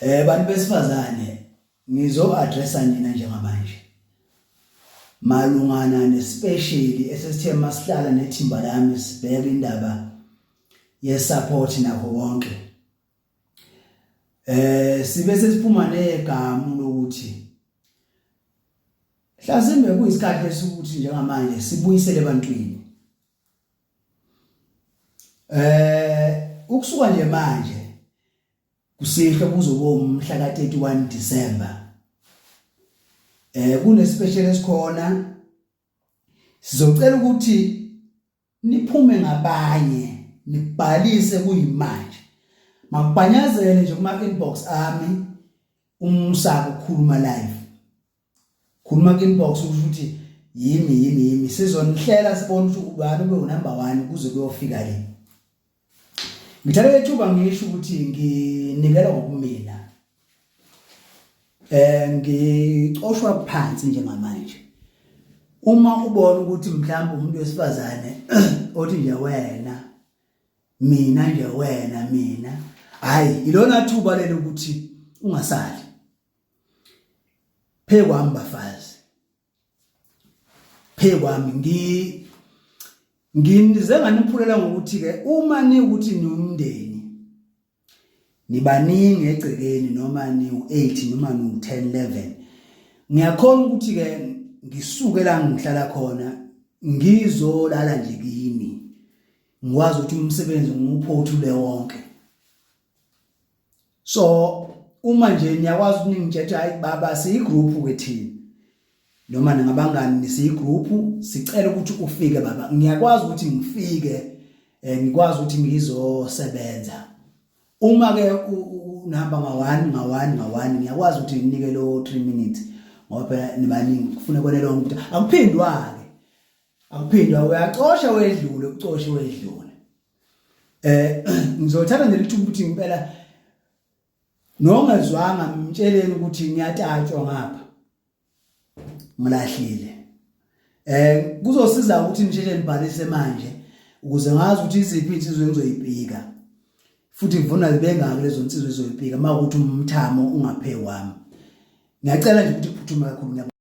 Bantu besifazane ngizo addressa nina njengamanje malungana nespecial esesithe masihlala nethimba lami sibheke indaba ye support nakho konke. Sibe sesiphuma negamu lokuthi hlasimbe kuyisikhathi esukuthi njengamanje sibuyisele ebantwini. Ukusuka nje manje kusihlwa kuzoba umhla ka-31 December. Kune special esikhona, sizocela ukuthi niphume ngabanye nibhalise kuyimanje. Makubhanyazele nje kuma inbox ami uMusako ukukhuluma live. Khuluma ku inbox usho ukuthi yimi yimi yimi, sizonihlela sibone ukuthi ubani ube unumber 1 kuze kuyofika le. Ngithatha lethuba ngisho ukuthi nginikela ngokumina. Ngicoshwa phansi njengamanje. Uma ubona ukuthi mhlawumbe umuntu wesifazane othi nje wena mina nje wena mina, hayi ilona thuba lelo ukuthi ungasali. Phekwami bafazi, phekwami ngi nginize nganiphulela ngokuthi ke uma niwukuthi niwumndeni nibaningi egcekeni noma niwu8 noma niwu10 11, ngiyakhona ukuthi ke ngisuke la ngihlala khona ngizolala nje kini, ngikwazi ukuthi umsebenzi ngiwuphothule wonke. So uma nje niyakwazi ukuthi ningitshele hayi baba siyigroup ke thina noma ningabangani siyigroup, sicela ukuthi ufike baba, ngiyakwazi ukuthi ngifike ngikwazi ukuthi ngizosebenza. Uma ke unihamba nga-1 nga-1 nga-1, ngiyakwazi ukuthi nginike lo 3 minutes ngoba phela nibaningi, kufuna kwenele wonke umuntu. Akuphindwa ke, akuphindwa, uyacosha wedlule, ucoshe wedlule. Ngizothatha nje lithuba ukuthi ngempela nongezwanga mtsheleni ukuthi ngiyatatshwa ngapha ngilahlile. Kuzosiza ukuthi nisheshe nibhalise manje ukuze ngazi ukuthi iziphi insizwe engizoyipika, futhi ngifuna zibe ngaki lezo nsizwe ezoyipika uma ukuthi umthamo ungaphe wami. Ngiyacela nje ukuthi uphuthume kakhulu.